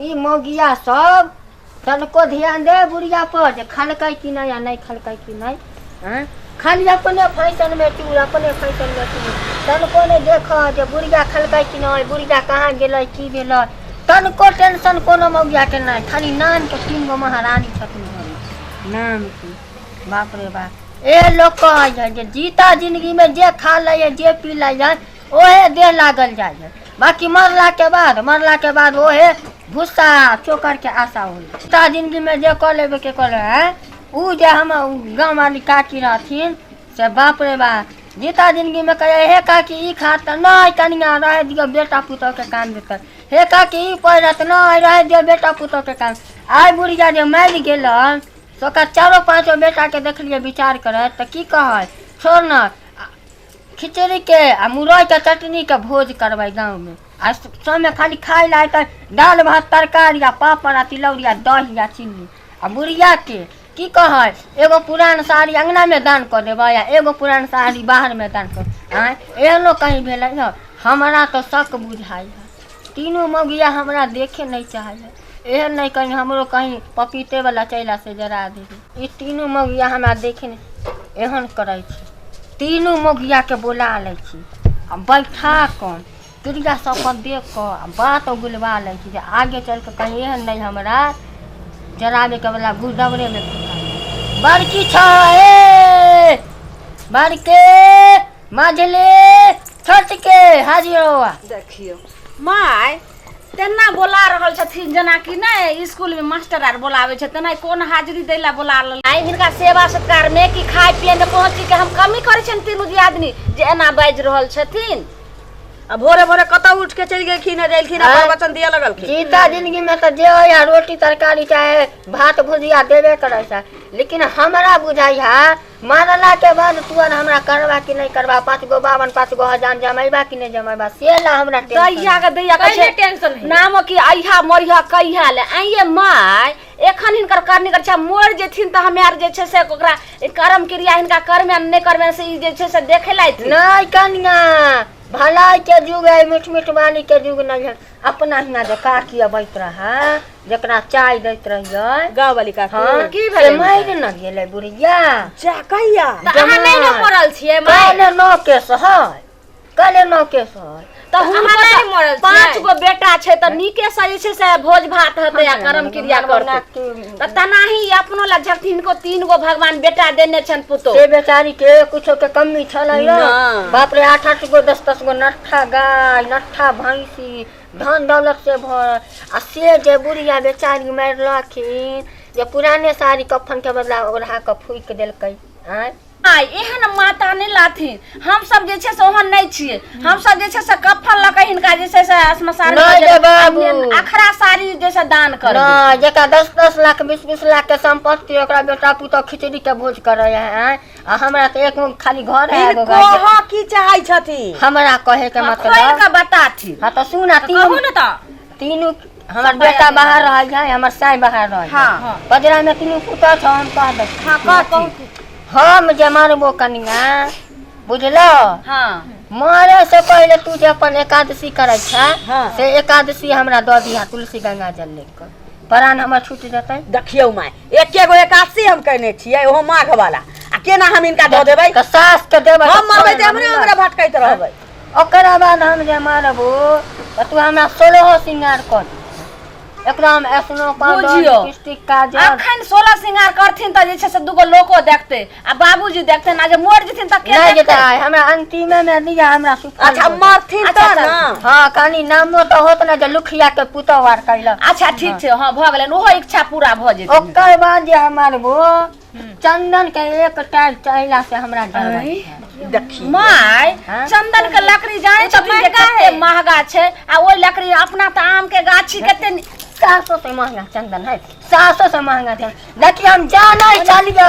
ई मौगिया सब तनको ध्यान दे बुढ़िया पर जे खलकै कि नहि आ नहि खलकै कि नहि। आँय, खाली अपने फैशनमे चूर, अपने फैशनमे चूर, तनको नहि देखऽ जे बुढ़िया खलकै कि नहि, बुढ़िया कहाँ गेलै, की भेलै, तनको टेंशन कोनो मौगियाके नहि। खाली नामके तीन गो महारानी छथिन घरमे, नामके। बाप रे बाप, ए लोक कहै है जे जीता जिंदगीमे जे खा लै है, जे पी लै है, ओहे देह लागल जाइ है, बाकी मरला के बाद ओहे भूसा चोकर के आशा होई। जीता जिंदगी में जे कऽ लेबे के कऽ ले है। उ जे हम गाँव वाली काकी रहथिन से बाप रे बाप, जीता जिंदगी में कहे, हे काकी, ई खा? तऽ नहि कनिया, रहे दियौ, बेटा पुतोह के काम देतै। हे काकी, ई पहिरत? नहि, रहे दियौ, बेटा पुतोह के काम। आइ बुढ़िया जे मरि गेलन से ओकरा चारो पाँचो बेटा के देखलियै विचार करैत, तऽ की कहै, छोड़ न, खिचड़ीके आ मुरइके चटनीके भोज करबै गाँवमे, आ सबमे खाली खाय ला अयतै दालि भात तरकारी आ पापड़ आ तिलौरी आ दही आ चीनी। आ बुढ़ियाके की कहै, एगो पुरान साड़ी अङ्गनामे दान कऽ देबै आ एगो पुरान साड़ी बाहरमे दान कऽ। आँय, एहनो कहीं भेलै हँ? हमरा तऽ शक बुझाइ है, तीनू मौगिया हमरा देखे नहि चाहै है। एहन नहि कहीं हमरो कहीं पपीतेवला चैला से जरा देबै। ई तीनू मौगिया हमरा देखे नहि एहन करै छै। तीनू मौगियाके बोला लै छी आ बैठा कऽ क्रिया सब देख कऽ आ बात उगलवा लै छी जे आगे चलि कऽ कहीं एहन नहि हमरा जराबेके बला गुदवरेमे। बड़की छ ए बड़के, माझले, छोटके, हाजिर हो। देखियौ माय, तेना बोला रहल छथिन जेनाकि नहि स्कूलमे मास्टर आर बोलाबै छै तेना। कोन हाजिरी दै लए बोला लेल? आइ हिनका सेवा सत्कारमे कि खाय पियैमे कोनो चीजके हम कमी करै छियनि तीनू दियादनी जे एना बाजि रहल छथिन? आ भोरे भोरे कतऽ उठ के चलि गेलखिन, एलखिन आ प्रवचन दिअ लगलखिन। जीता जिंदगी में तऽ जे होइए रोटी तरकारी चाहे भात भुजिया देबे करै छै, लेकिन हमरा बुझाइ है मरला के बाद तू आर हमरा करबा कि नहि करबा, पाँच गो बावन पाँच गो हजाम जमेबा कि नहि जमेबा, से ला हमरा टेंशन। दैया के दैया कहै कहिले छै टेंशन है नाम कि अइहा मरिहा कहिया ले। आइये माय, एखन हिनकर करनी कर छै, मरि जेथिन तऽ हमे आर जे छै से ओकरा कर्म क्रिया हिनका करमे नहि करमे से ई जे छै से देखे लायथिन। नहीं कनिया, भलाई के युग है, मीठ मीठ वाली के युग नहीं है। अपना हिना जे काकी अबैत रहे, जकरा चाय दैत रहियै। गाँव वाली काकी? हाँ। की से भेलै? मरि न गेलै बुढ़िया। जा, कहिया? तऽ अहाँ नहि ने मरल छियै माय? काले नौ केस है, काले नौ केस है। तऽ अहाँ हुनको नहि तऽ मरल छियै? पाँच गो बेटा छै तऽ नीके से जे छै से भोज भात हेतै आ कर्म क्रिया करतै। तऽ तेनाही अपनो लए झकथिन, हिनको तीन गो भगवान बेटा देने छनि, पुतोह। से बेचारी के कुछो के कमी छलै न? ना। बाप रे, आठ आठ गो दस दस गो नट्ठा गाय, नट्ठा भैंसी, धन दौलत से भरल, आ से जे बुढ़िया बेचारी मारलखिन जे पुराने साड़ी कफन के बदला ओढ़ा कऽ फूकि देलकै। आँय। आइ एहन माता नहि लाथिन। हमसब जे छै से ओहन नहि छियै। हमसब जे छै से कफन लऽ कऽ हिनका जे छै से श्मशान मे नहि रे बाबू। अखरा साड़ी जे छै दान करबै। नहि, जकरा दस दस लाख बीस बीस लाख के संपत्ति, ओकरा बेटा पुतोह खिचड़ी के भोज करे है। आँय, आ हमरा तऽ एक खाली घर है, एगो गाय। कहऽ की चाहै छथिन? हमरा कहे के खोलि मतलब कऽ बताथिन। हाँ, तऽ सुन आ, कहू तीनू ने तऽ। तीनू हमर बेटा बाहर रहै है, हमर साई बाहर रहै है। बजरा में तीनू पुतोह छौ, हम कह दै छी। हाँ, कहथिन। हम जे मारबो कनिया, बुझलो? हाँ। मरे से पहिले तू जे अपन एकादशी करै छै, से एकादशी हमरा दऽ दिहा, तुलसी गंगा जल लेके प्राण हमर छूट जेतै। देखियौ माय, एके गो एकादशी हम कयने छियै, ओहो माघ वाला, आ केना हम हिनका दऽ देबै? तऽ सास के देबै हम मरबै तऽ हमरा हमरा भटकैत रहबै। ओकरा बाद हम जे मारबो तऽ तू हमरा सोलहो श्रृंगार कर दे, एकदम एसनो पाउडर, बुझियौ। लिपस्टिक, काजल। अखन 16 श्रृंगार करथिन तऽ जे छै से दूगो लोको देखतै आ बाबूजी देखतै आ जे मरि जेथिन तऽ के नहि देखतै? जेतै, हमरा अंतिमे मे दिया हमरा सुफल। अच्छा, मरथिन अच्छा, तऽ ने। हाँ, कनि नामो तऽ होत ने जे लुखिया के पुतोह आर कैलक। अच्छा, ठीक छै, हाँ, भऽ गेलै, ओहो इच्छा पूरा भऽ जेतै। ओकर बाद जे हम मारबो, चंदन के एक टाइल चैला से हमरा डर। देखी माय, हाँ? चंदन के लकड़ी जाने ओ तऽ छथिन जे महगा कते है। महगा छै, आ ओहि लकड़ी अपना तऽ आम के गाछी कते 700 से महंगा चंदन है, 700 से महंगा चंदन। देखिए, हम जानै छलियै,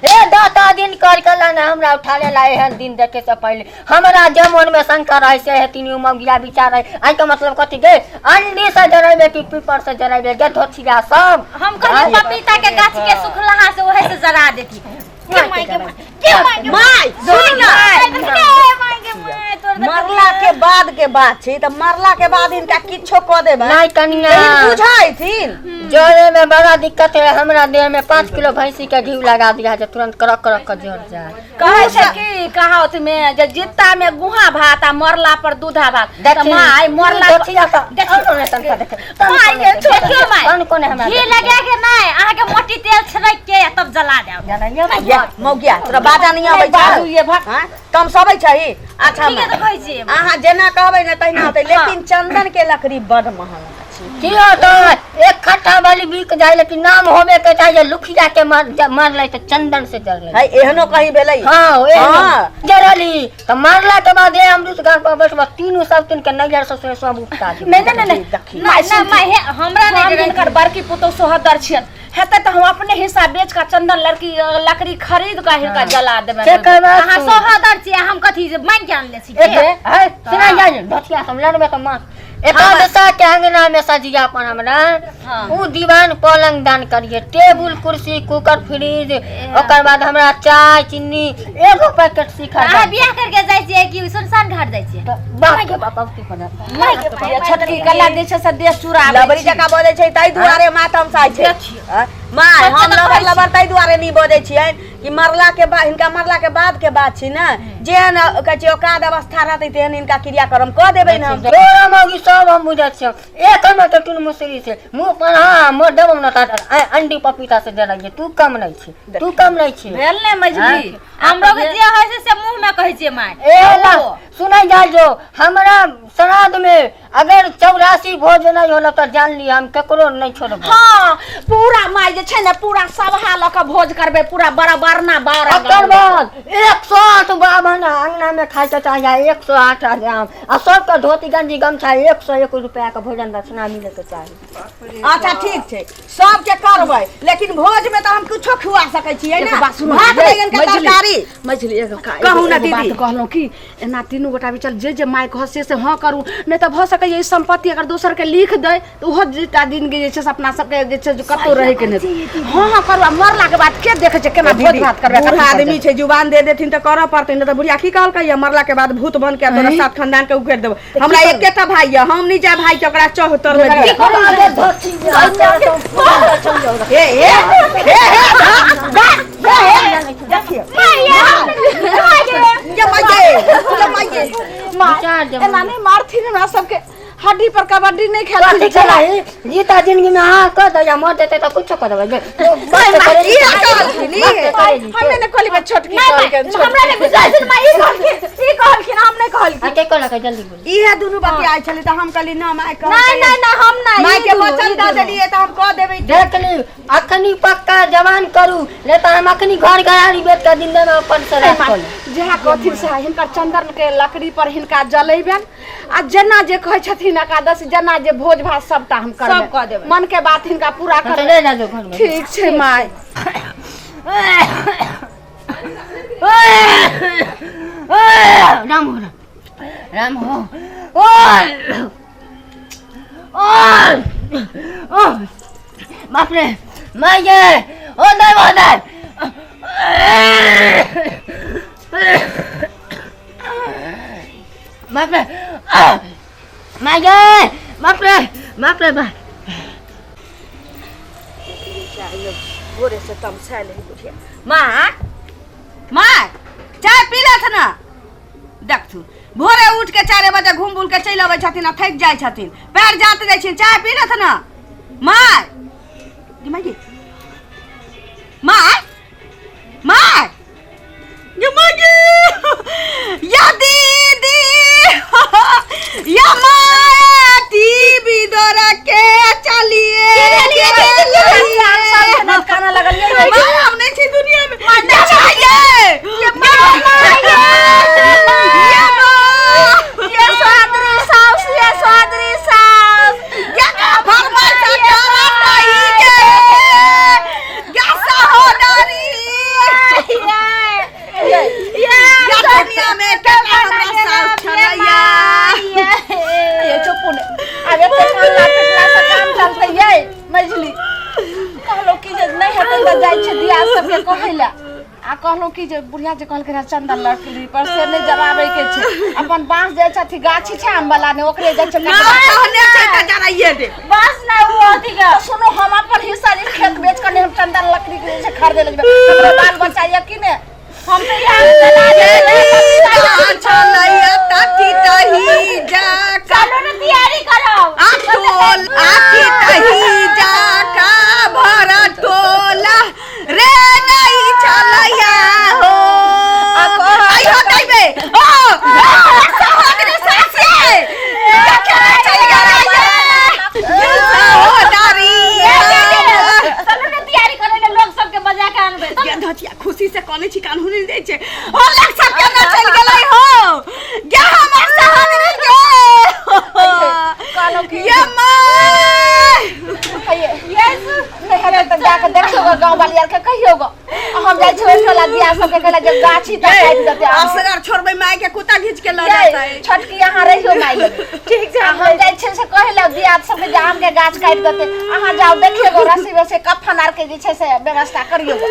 हे दाता दिन कर कला ने हमरा उठा लेला। एहन दिन देखे से पहिले हमरा जे मन में शंका रहे से हे तीनू मौगिया विचार है। आइ के मतलब कथी गे, अंडी से जरेबे कि पीपर से जरेबे गे धोथिया सब? हम कहलियै पपीता के गाछ के सुखलहा से ओहे से जरा देती। के माय के माय, के माय के माय, सुनू ने। माय, के माय के माय, तोरा मरला के बाद के बात छै तऽ मरला के बाद हिनका किछो कऽ देबै नहीं कनिया तऽ ई बुझैथिन। जरे में बड़ा दिक्कत है, हमरा देह में 5 किलो भैंसी के घी लगा दिया जे तुरंत करक करक के जर जाए। कहै छै कि कहावत में जे जित्ता में गुहा भात आ मरला पर दूधा भात। तऽ देखी माय मरला पर- देखिया तऽ देखी। तनको ने तनका देख, माय के देखियौ माय तनको ने हमरा घी लगा के नहि, अहाँके मोटी तेल छिड़क के आ तब जला देब। जराइए। ये मौगिया तोरा बाजा नहीं आबै बाजू छौ? ये भक। हाँ? तमसबै छही? अच्छा ठीके तऽ कहै छियै। अहाँ जेना कहबै ने तहिना होतै, लेकिन चंदन के लकड़ी बड महंगा छै। की होतै, एक खट्टा वाली बिक जाए लेकिन नाम होबे के चाहिए। लुखिया के मारलै तऽ चंदन से जरलै। है एहनो कहीं भेलै? हाँ, एहनो। हाँ। जरली तऽ मारला के बाद ए अमृत गाछ पर बैठबा, तीनू सब तीन के नैयर ससुर सब उपटा देबै। नहीं नहीं नहीं नहीं देखी। माय नहि माय, हे हमरा नहि हम जरै। हिनकर बड़की पुतोह सोहदर छियन, हेतै तऽ हम अपने हिस्सा बेच कऽ चंदन लड़की लकड़ी खरीद कऽ हिनका जला देबै। से कहबै अहाँ सोहदर छियै, हम कथी जे मांगि के आनले छी? एक है सुना जाय धोतिया सब लड़बे तऽ मार एकादशा के अंगना में सजिया पर हमरा उ दीवान पलंग दान करिए, टेबुल कुर्सी कुकर फ्रिज, ओकर बाद हमरा चाय चीनी एगो पैकेट सीखा। अहाँ बियाह करके जाइ छियै कि सुनसान घाट जाइ छियै? बाप के बाप की करत। ये छोटकी कला जे छै से देह चुराबै लबरी छी। जकाँ बजै छै ताहि दुआरे माँ तमसाइ छै। आँय? माय हम लबर लबर ताहि दुआरे नहि बजै छियनि कि मरला के बाद हिनका मरला के बाद के बात छै ने, जेहन कहै छै औकात अवस्था रहतै तेहन हिनका क्रियाक्रम कऽ देबै ने हम। तोरा मौगी सब हम बुझै छियौ, एक हम तऽ टुन मुसरी छै मुँह पर। हाँ मोर देबौ न तऽ अंडी पपीता से जराइए। तू कम नहीं छी, तू कम नहीं छी। भेल ने मझली? हमरो के जे होइ छै से मुँह में कहै छियै माय। ए ला सुनै जाय जो, हमरा श्राद्ध में अगर 84 भोज नहीं होला तऽ जान ली हम केकरो नहीं छोड़ब। हाँ पूरा माय जे छै ने पूरा सभा लऽ कऽ भोज करबै, पूरा बराबर ना बारह। ओकर बाद 108 ब्राह्मण अंगना में खाय के चाहिए, 108 आराम आ सबके धोती गंजी गमछा, 101 रुपया के भोजन दक्षिणा मिले के चाही। अच्छा ठीक छै, सबके करबै, लेकिन भोज में तऽ हम कुछो खुआ सकै छियै ने? एगो बात सुनू, भात बैगन के मझली, तरकारी। मझली एगो कहू ने एगो बात दीदी। कहलहुँ कि एना तीनू गोटा बिचल जे जे माय कहत से से हाँ करू, नहि तऽ भऽ सकैए ई सम्पत्ति अगर दोसर के लिख दै तऽ ओहो जेटा दिन के जे छै से अपना सबके जे छै से कतहु रहै के नहि। हाँ हाँ करू, आ मरला के बाद के देखै छै केना भोज भात करबै, बूढ़ा कथी आदमी करबै। छै, जुबान दे देथिन तऽ करऽ पड़तै, नहि तऽ बुढ़िया की कहलकै या मरला के बाद भूत बन के तोरा सात खानदान के उखेड़ देबो। हमरा एकेटा भाई यऽ, हम नहीं जाय भाई के ओकरा चौहत्तर में दिया। ए ए ए ए दा ए देखियो ये माये ये माये। विचार जब एना नहि मारथिन, हमरा सबके हड्डी पर कबड्डी नहि कथी खेलथिन। खेलाही जीता जिंदगी में? हाँ कह दे या मर देते तऽ कुछो कऽ देबै। की कहलखिन ई? हमे नहि कहलियै, छोटकी कहलकै। हमरा नहि विश्वास छै माय, ई कहलखिन, ई कहलखिन, हम नहि कहलखिन। के कहलक? जल्दी बोल। इहे दुनू बतियाइ छलै तऽ हम कहली ना माय कहलकै। नहि नहि नहि, हम नहि। माय ई के दुनू, वचन ई दऽ दुनू। देलियै तऽ हम कऽ देबै। देख ली, अखनी पक्का जवान करू, नहीं तऽ हम अखनी घर घरारी बेच के दिन में अपन से राख कऽ लेब। जएह कहथिन सएह, हिनकर चन्दन के लकड़ी पर हिनका जलेबनि आ जेना जे कहै छथिन एकादशी जेना जे भोज भात सबटा हम करबै, सब कऽ देबै। मन के बात हिनका पूरा हम तऽ करबै। ले जा जो घर में। ठीक छै माय। राम हो राम हो, ओय ओय ओ बाप रे my गे, ओ दाय ओ दाय, बाप रे my गे, बाप रे बाप रे बाप। भोरे से तमसायल है बुढ़िया। माँ माँ चाय पी लेथ ने। देखथु भोरे उठ के 4 बजे घूम बुल के चलि अबै छथिन आ थकि जाइ छथिन, पैर जात जाइ छियनि। चाय पी लेथ ने माय। गे माय गे माय माय गे माय गे या दीदी या माय टीवी दौरा के चलिए। काना लगलियै? माय हम नहीं छी दुनिया में। या माय गे या माय गे या माँ ये सोदरी सास, ये सोदरी सास। या फरमाइश करा नहीं के या सहोदरी ये या दुनिया में केना हमरा साथ छलैया। ये चुप ने, आब एते कानला पिटला से काम चलतै? ये मझली कहलो कि जे नहि हेतै तऽ जाइ छै दिया सबके कहै लए। आ कहलहुँ कि जे बुढ़िया जे कहलकै रहए चन्दन लकड़ी पर से नहि जराबै के छै, अपन बाँस जे छै अथी गाछी छै आम वाला ने ओकरे जाइ छै ना कटबै। कहने छै तऽ जराइए देबै। बस ना ओ अथी के तऽ सुनू, हम अपन हिस्सा जे खेत बेच कऽ ने हम चन्दन लकड़ी के जे छै खरीदे लए जेबै। हमरो बाल बच्चा यऽ कि ने? हम तऽ इएह चला देबै। छलैया तथी तही जा चलू ने तैयारी करब। आ टोल आखी तही जा का भर टोला रे नहीं छलैया हो। आई हो दैबे ओ सहोदरी सासे केकरा चल गेलै ये सहोदरी? चलू ने तैयारी करे ले, लोग सबके बजा के आनबै। ये धचिया खुशी से कने छी, कानून नहीं दै छै हो। लग सब केना चल गेलै हो गे हमर सहोदरी गे? कहलहुँ कि ये माय नहि हेतै तऽ जाकऽ देखियौ गऽ, गाँव वाली आरके कहियौ गऽ। आ हम जाइ छी ओहि टोला दिया सबके कहला जे गाछी तऽ काटि देतै आम। असगर छोड़बै माय के, कुत्ता घीच के लऽ यै, जेतै। छोटकी अहाँ रहियौ माय लग। ठीक छै। आ हम जाइ छियै से कहै लए दियाद सबके जे आमके गाछ काटि देतै। अहाँ जाउ देखियौ गो, रस्सी वस्सी कफन आरके जे छै से व्यवस्था करियौ गो।